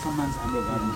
सम्मान छ हाम्रो घरमा।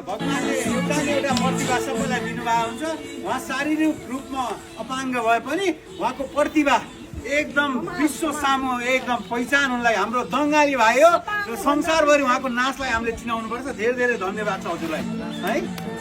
भगवानले एउटा प्रतिभा सबैलाई दिनुभएको हुन्छ। उहाँ शारीरिक रूपमा अपाङ्ग भए पनि उहाँको प्रतिभा एकदम विश्व सामु एकदम पहिचान हुनलाई हाम्रो बङ्गाली भाइ हो र संसारभरि उहाँको नाचलाई हामीले चिनाउनु पर्छ। धेरै धेरै धन्यवाद छ हजुरलाई है।